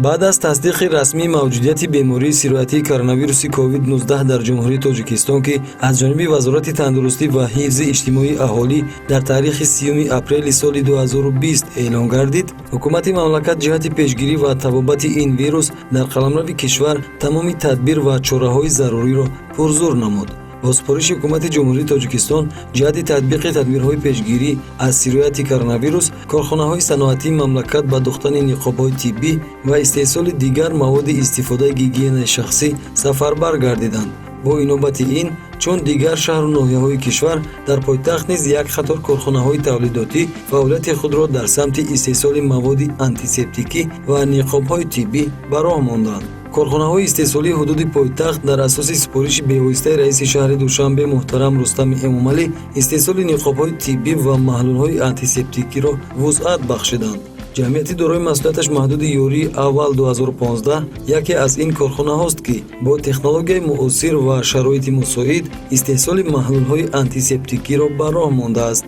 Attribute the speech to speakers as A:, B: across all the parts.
A: Баъд аз тасдиқи расмии мавҷудияти бемории сироятии коронавируси COVID-19 дар Ҷумҳурии Тоҷикистон, ки аз ҷониби Вазорати тандурустӣ ва ҳифзи иҷтимоии аҳолӣ дар таърихи 30 апрели соли 2020 эълон гардид, ҳукумати мамлакат ҷиҳати пешгирӣ ва табобати ин вирус дар қаламрави кишвар тамоми тадбир ва чораҳои заруриро пурзур намуд. Бо супориши ҳукумати Ҷумҳурии Тоҷикистон ҷиҳати татбиқи тадбирҳои пешгирӣ аз сирояти коронавирус корхонаҳои саноатии мамлакат ба духтани ниқобҳои тиббӣ ва истеҳсоли дигар маводи истифодаи гигиенаи шахсӣ сафарбар гардиданд. Бо инобати ин, чун дигар шаҳру ноҳияҳои кишвар, дар пойтахт низ як қатор корхонаҳои тавлидотӣ фаъолияти худро дар самти истеҳсоли маводи антисептикӣ ва ниқобҳои тиббӣ ба роҳ монданд. Корхонаҳои истеҳсолии ҳудуди пойтахт дар асоси супориши бевоситаи раиси шаҳри Душанбе муҳтарам Рустами Эмомалӣ истеҳсоли ниқобҳои тиббӣ ва маҳлулҳои антисептикиро вусъат бахшиданд. Ҷамъияти дорои масъулияташ маҳдуди «Ёрии аввал 2015» яке аз ин корхонаҳост, ки бо технологияи муосир ва шароити мусоид истеҳсоли маҳлулҳои антисептикиро ба роҳ мондааст.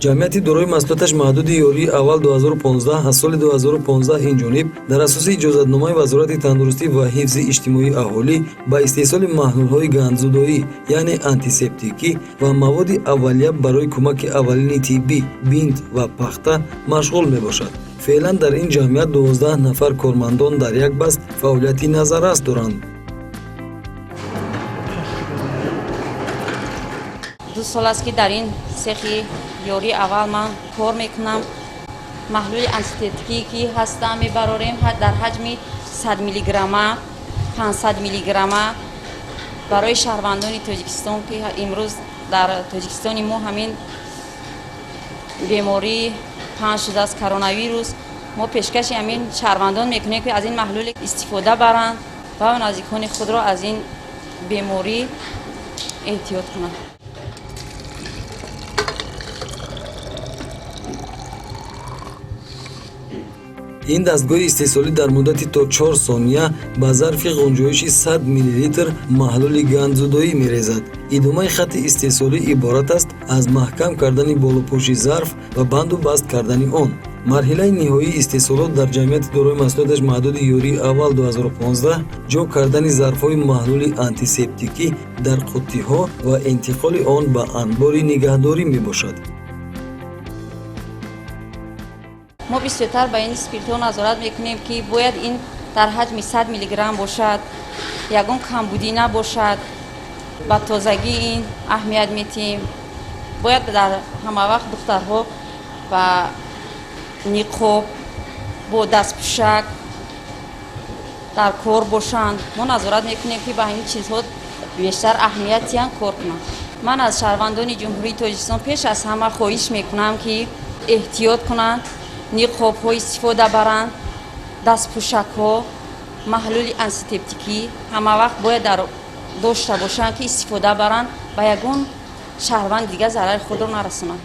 A: Ҷамъияти дорои масъулияташ маҳдуди «Ёрии аввал 2015» аз соли 2015 инҷониб дар асоси иҷозатномаи Вазорати тандурустӣ ва ҳифзи иҷтимоии аҳолӣ ба истеҳсоли маҳлулҳои гандзудоӣ, яъне антисептикӣ ва маводи аввалия барои кӯмаки аввалини тиббӣ, бинт ва пахта машғул мебошад. Феълан дар ин ҷамъият 12 нафар кормандон дар як баст фаъолияти назаррас доранд.
B: 2 сол аст, ки дар ин сехи «Ёрии аввал» ман кор мекунам. Маҳлули антисептикӣ ки ҳастам мебарорем дар ҳаҷми 100 миллиграмма, 500 миллиграмма барои шаҳрвандони Тоҷикистон, ки имрӯз дар Тоҷикистони мо ҳамин беморӣ паҳн шудааст, коронавирус. Мо пешкаши ҳамин шаҳрвандон мекунем, ки аз ин маҳлул истифода баранд ва наздикони худро аз ин беморӣ эҳтиёт кунанд.
A: Ин дастгоҳи истеҳсолӣ дар муддати то 4 сония ба зарфи ғунҷоиши 100 миллилитр маҳлули гандзудоӣ мерезад. Идомаи хатти истеҳсолӣ иборат аст аз маҳкам кардани болопӯши зарф ва банду баст кардани он. Марҳилаи ниҳоии истеҳсолот дар ҷамъияти дорои масъулияташ маҳдуди «Ёрии аввал 2015» ҷо кардани зарфҳои маҳлули антисептикӣ дар қуттиҳо ва интиқоли он ба анбори нигаҳдорӣ мебошад.
B: Мо бисёртар ба ин спиртҳо назорат мекунем, ки бояд ин дар ҳаҷми 100 миллиграмм бошад, ягон камбудӣ набошад. Ба тозагӣ ин аҳамият метиҳем. Бояд дар ҳама вақт духтарҳо ба ниқоб, бо дастпӯшак дар кор бошанд. Мо назорат мекунем, ки ба ҳамин чизҳо бештар аҳамият диҳанд, кор кунанд. Ман аз шаҳрвандони Ҷумҳурии Тоҷикистон пеш аз ҳама хоҳиш мекунам, ки эҳтиёт кунанд, ниқобҳо истифода баранд, дастпӯшакҳо, маҳлули антисептикӣ ҳама вақт бояд дар дошта бошанд, ки истифода баранд, ба ягон шаҳрванди дигар зарари худро нарасонанд.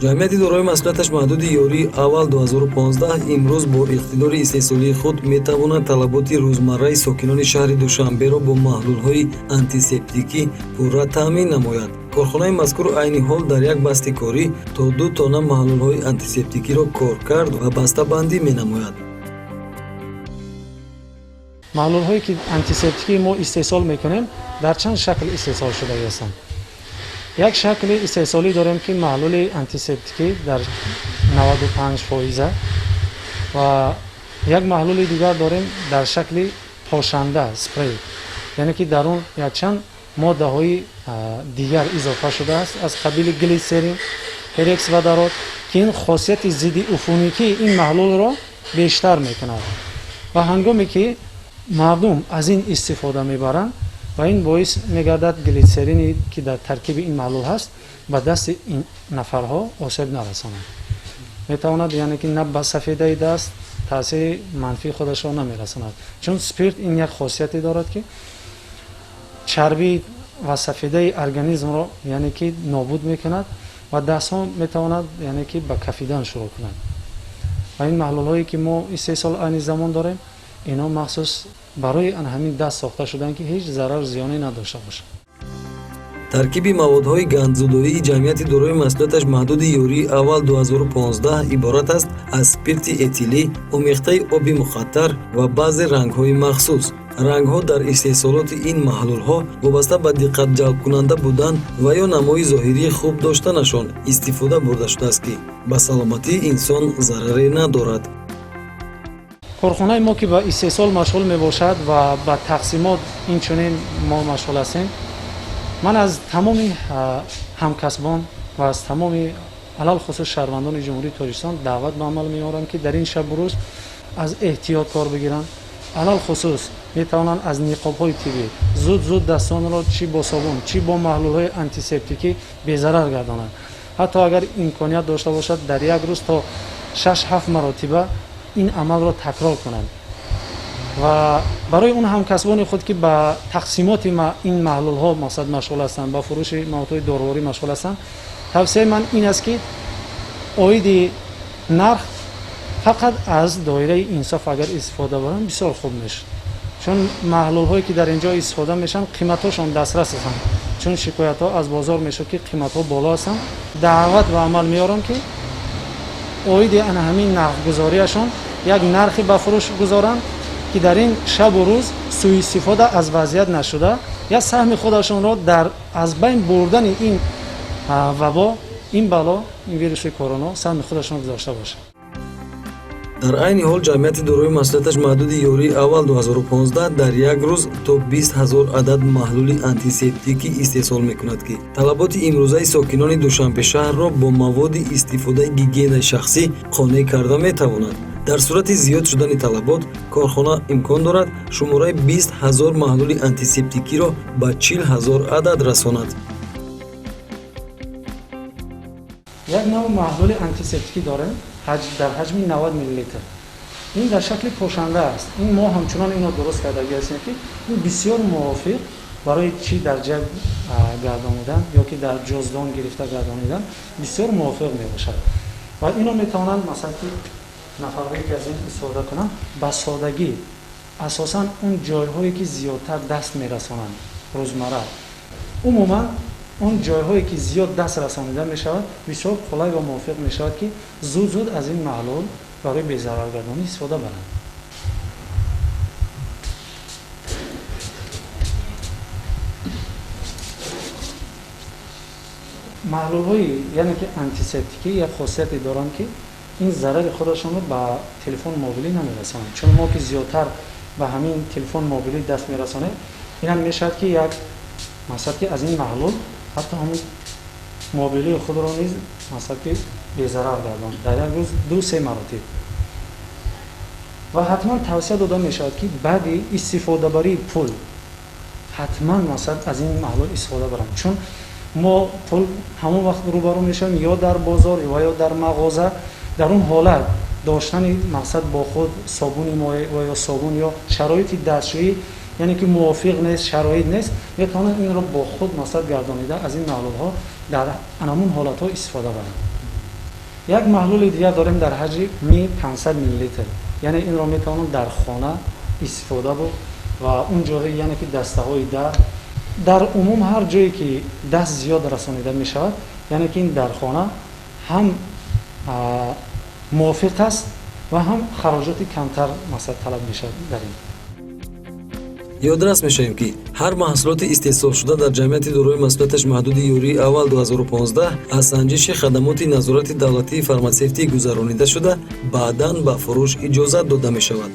A: Ҷамъияти дорои масъулияташ маҳдуди «Ёрии аввал 2015» имрӯз бо иқтидори истеҳсолии худ метавонад талаботи рӯзмарраи сокинони шаҳри Душанберо бо маҳлулҳои антисептикӣ пурра таъмин намояд. Корхонаи мазкур айни ҳол дар як басти корӣ то 2 тонна маҳлулҳои антисептикиро коркард ва бастабандӣ менамояд.
C: Маҳлулҳое ки антисептикии мо истеҳсол мекунем, дар чанд шакл истеҳсол шудагӣ ҳастанд. Як шакли истеҳсолӣ дорем, ки маҳлули антисептикӣ дар 95 фоиза, ва як маҳлули дигар дорем дар шакли пошанда, спрей, яъне ки дар он якчанд моддаҳои дигар изофа шудааст, аз қабили глисерин, пероксидводород, ки ин хосияти зидди уфуникии ин маҳлулро бештар мекунад. Ва ҳангоме ки мардум аз ин истифода мебаранд, ва ин боис мегардад, глисерине ки дар таркиби ин маҳлул ҳаст, ба дасти ин нафарҳо осеб нарасонад, метавонад, яъне ки на ба сафедаи даст таъсири манфии худашро намерасонад, чун спирт ин як хосияте дорад, ки чарбӣ ва сафедаи организмро, яъне ки, нобуд мекунад ва дастҳо метавонад, яъне ки, ба кафидан шурӯъ кунад. Ва ин маҳлулҳое ки мо истеҳсол айни замон дорем, инҳо махсус барои ҳамин даст сохта шуданд, ки ҳеҷ зарару зиёне надошта бошад.
A: Таркиби маводҳои гандзудоии ҷамъияти дорои масъулияташ маҳдуди ёрии аввал 2015 иборат аст аз спирти этилӣ, омехтаи оби муқаттар ва баъзе рангҳои махсус. Рангҳо дар истеҳсолоти ин маҳлулҳо вобаста ба диққатҷалбкунанда будан ва ё намои зоҳирии хуб доштанашон истифода бурда шудааст, ки ба саломатии инсон зараре надорад.
C: Корхонаи мо, ки ба истеҳсол машғул мебошад ва ба тақсимот инчунин мо машғул ҳастем, ман аз тамоми ҳамкасбон ва аз тамоми алалхусус шаҳрвандони Ҷумҳурии Тоҷикистон даъват ба амал меорам, ки дар ин шабу рӯз аз эҳтиёт кор бигиранд. Алалхусус метавонанд аз ниқобҳои тиббӣ зуд-зуд дастонро чӣ бо собун, чӣ бо маҳлулҳои антисептикӣ безарар гардонанд. Ҳатто агар имконият дошта бошад, дар як рӯз то 6-7 маротиба ин амалро такрор кунанд. Ва барои он ҳамкасбони худ, ки ба тақсимоти ин маҳлулҳо мақсад машғул ҳастанд, ба фурӯши маводҳои доруворӣ машғул ҳастанд, тавсияи ман ин аст, ки оиди нарх фақат аз доираи инсоф агар истифода баранд, бисёр хуб мешуд, чун маҳлулҳое ки дар ин ҷо истифода мешаванд, қиматҳошон дастрас ҳастанд, чун шикоятҳо аз бозор мешуд, ки қиматҳо боло ҳастанд. Даъват ба амал меорам, ки оиди ана ҳамин нархгузориашон як нархе ба фурӯш гузоранд, ки дар ин шабу рӯз сӯистифода аз вазъият нашуда, як саҳми худашонро дар аз байн бурдани ин вабо, ин бало, ин вируси корона саҳми худашонро гузошта бошанд.
A: Дар айни ҳол ҷамъияти дорои масъулияташ маҳдуди ёрии аввал 2015 дар як рӯз то 20 ҳазор адад маҳлули антисептикӣ истеҳсол мекунад, ки талаботи имрӯзаи сокинони Душанбешаҳрро бо маводи истифодаи гигиенаи шахсӣ қонеъ карда метавонад. Дар сурати зиёд шудани талабот корхона имкон дорад шумораи 20 ҳазор маҳлули антисептикиро ба 40 ҳазор адад расонад.
C: Як навъ маҳлули антисептикӣ дорем дар ҳаҷми 90 миллилитр. Ин дар шакли пошанда аст. Ин мо ҳамчунон инро дуруст кардагӣ ҳастем, ки ин бисёр мувофиқ барои чӣ дар ҷайб гардонидан ё ки дар ҷуздон гирифта гардонидан бисёр мувофиқ мебошад. Ва инро метавонанд, масалан, ки нафарҳое ки аз ин истифода кунанд, ба содагӣ, асосан он ҷойҳое ки зиёдтар даст мерасонанд рӯзмарра, умуман он ҷойҳое ки зиёд даст расонида мешавад, бисёр қулай ва мувофиқ мешавад, ки зуд-зуд аз ин маҳлул барои безараргардонӣ истифода баранд. Маҳлулҳои яъне ки антисептикӣ як хосияте доранд, ки ин зарари худашонро ба телефон мобилӣ намерасонанд, чун мо ки зиёдтар ба ҳамин телефон мобилӣ даст мерасонем, инам мешавад, ки як мақсад ки аз ин маҳлул ҳатто ҳамин мобилии худро низ мақсад ки безарар гардонад дар як рӯз 2-3 маротиб. Ва ҳатман тавсия дода мешавад, ки баъди истифодабарии пул ҳатман мақсад аз ин маҳлул истифода баранд, чун мо пул ҳамон вақт рӯбарӯ мешавем ё дар бозор ва ё дар мағоза. Дар он ҳолат доштани мақсад бо худ собуни моеъ ва ё собун ё шароити дастшӯӣ, яъне ки мувофиқ нест, шароит нест, метавонанд инро бо худ мақсад гардонида аз ин маҳлулҳо дар анамун ҳолатҳо истифода баранд. Як маҳлули дигар дорем дар ҳаҷми 500 миллилитр, яъне инро метавонанд дар хона истифода бурд ва он ҷое, яъне ки дастаҳои дар умум ҳар ҷое ки даст зиёд расонида мешавад, яъне ки ин дар хона ҳам мувофиқ аст ва ҳам хароҷоти камтар мақсад талаб мешавад дар ин.
A: Ёдрас мешавем, ки ҳар маҳсулоти истеҳсолшуда дар ҷамъияти дорои масъулияташ маҳдуди ёрии аввал 2015 аз санҷиши хадамоти назорати давлатии фарматсевтӣ гузаронида шуда, баъдан ба фурӯш иҷозат дода мешавад.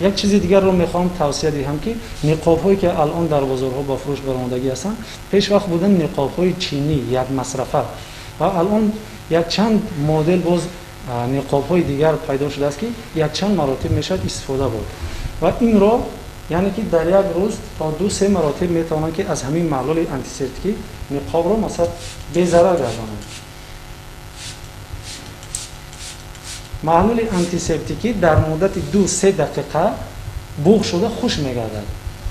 C: Як чизи дигарро мехоҳам тавсия диҳам, ки ниқобҳое ки алон дар бозорҳо ба фурӯш баромадагӣ ҳастанд, пешвақт буданд ниқобҳои чинӣ якмасрафа, ва алон якчанд модел боз ниқобҳои дигар пайдо шудааст, ки якчанд маротиб мешавад истифода бурд. Ва инро яъне ки дар як рӯз то 2-3 маротиб метавонанд, ки аз ҳамин маҳлули антисептикӣ ниқобро масалан безарар гардонанд. Маҳлули антисептикӣ дар муддати 2-3 дақиқа буғ шуда хуш мегардад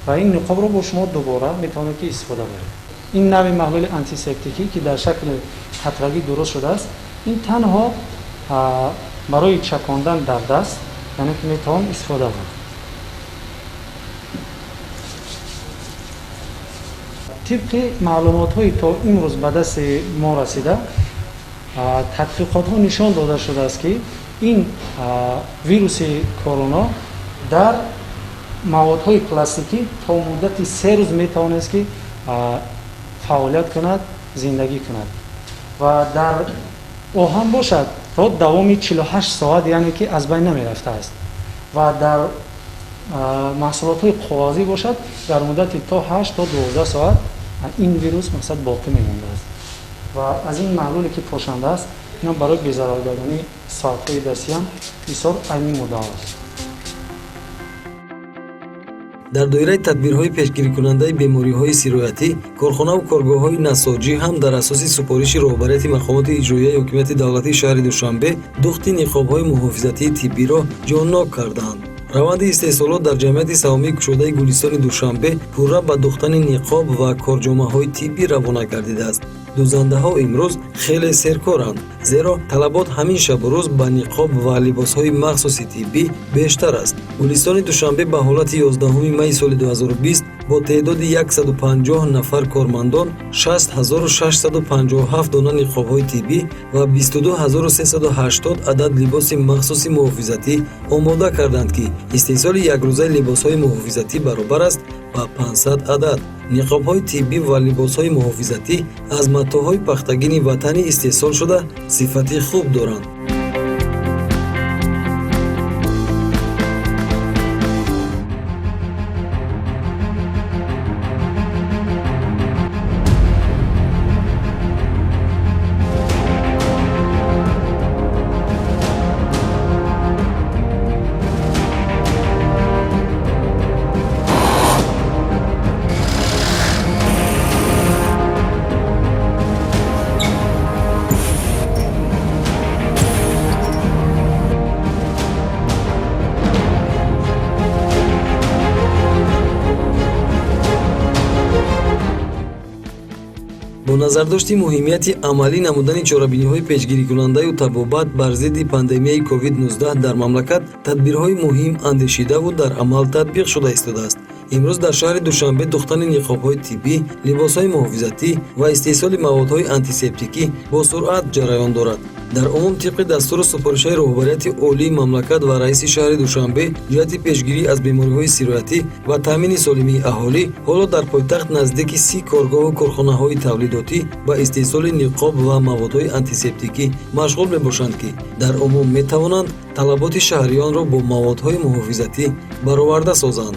C: ва ин ниқобро бо шумо дубора метавонед, ки истифода баред. Ин навъи маҳлули антисептикӣ, ки дар шакли қатрагӣ дуруст шудааст, ин танҳо Барои чакондан дар даст, яъне ки метавон истифода бурд. Тибқи маълумотҳои то имрӯз ба дасти мо расида, тадқиқотҳо нишон дода шудааст, ки ин вируси корона дар маводҳои пластикӣ то муддати 3 рӯз метавонест, ки фаъолият кунад, зиндагӣ кунад ва дар оҳан бошад то давоми 48 соат, яъне ки аз байн намерафтааст ва дар маҳсулотҳои коғазӣ бошад дар муддати то 8 то 12 соат ин вирус мақсад боқӣ мемондааст. Ва аз ин маҳлуле ки пошанда аст, ин барои безараргардонии соатҳои дастиам бисёр айни муддао аст.
A: Дар доираи тадбирҳои пешгирикунандаи бемориҳои сироятӣ корхонаву коргоҳҳои насоҷӣ ҳам дар асоси супориши роҳбарияти мақомоти иҷроияи ҳокимияти давлатии шаҳри Душанбе духти ниқобҳои муҳофизатии тиббиро ҷоннок кардаанд. Раванди истеҳсолот дар ҷамъияти саҳомии кушодаи Гулистони Душанбе пурра ба духтани ниқоб ва корҷомаҳои тиббӣ равона гардидааст. Дӯзандаҳо имрӯз хеле серкоранд, зеро талабот ҳамин шабу рӯз ба ниқоб ва либосҳои махсуси тиббӣ бештар аст. Гулистони Душанбе ба ҳолати 11 майи соли 2020 бо теъдоди 150 нафар кормандон 6657 дона ниқобҳои тиббӣ ва 22380 адад либоси махсуси муҳофизатӣ омода карданд, ки истеҳсоли якрӯзаи либосҳои муҳофизатӣ баробар аст ба 500 адад. Ниқобҳои тиббӣ ва либосҳои муҳофизатӣ аз матоъҳои пахтагини ватанӣ истеҳсол шуда сифати хуб доранд. Бо назардошти муҳимияти амалӣ намудани чорабиниҳои пешгирикунандаю табобат бар зидди пандемияи COVID-19 дар мамлакат тадбирҳои муҳим андешидаву дар амал татбиқ шуда истодааст. Имрӯз дар шаҳри Душанбе духтани ниқобҳои тиббӣ, либосҳои муҳофизатӣ ва истеҳсоли маводҳои антисептикӣ бо суръат ҷараён дорад. Дар умум тибқи дастуру супоришҳои роҳбарияти олии мамлакат ва раиси шаҳри Душанбе ҷиҳати пешгирӣ аз бемориҳои сироятӣ ва таъмини солимии аҳолӣ ҳоло дар пойтахт наздики 30 коргоҳу корхонаҳои тавлидотӣ ба истеҳсоли ниқоб ва маводҳои антисептикӣ машғул мебошанд, ки дар умум метавонанд талаботи шаҳриёнро бо маводҳои муҳофизатӣ бароварда созанд.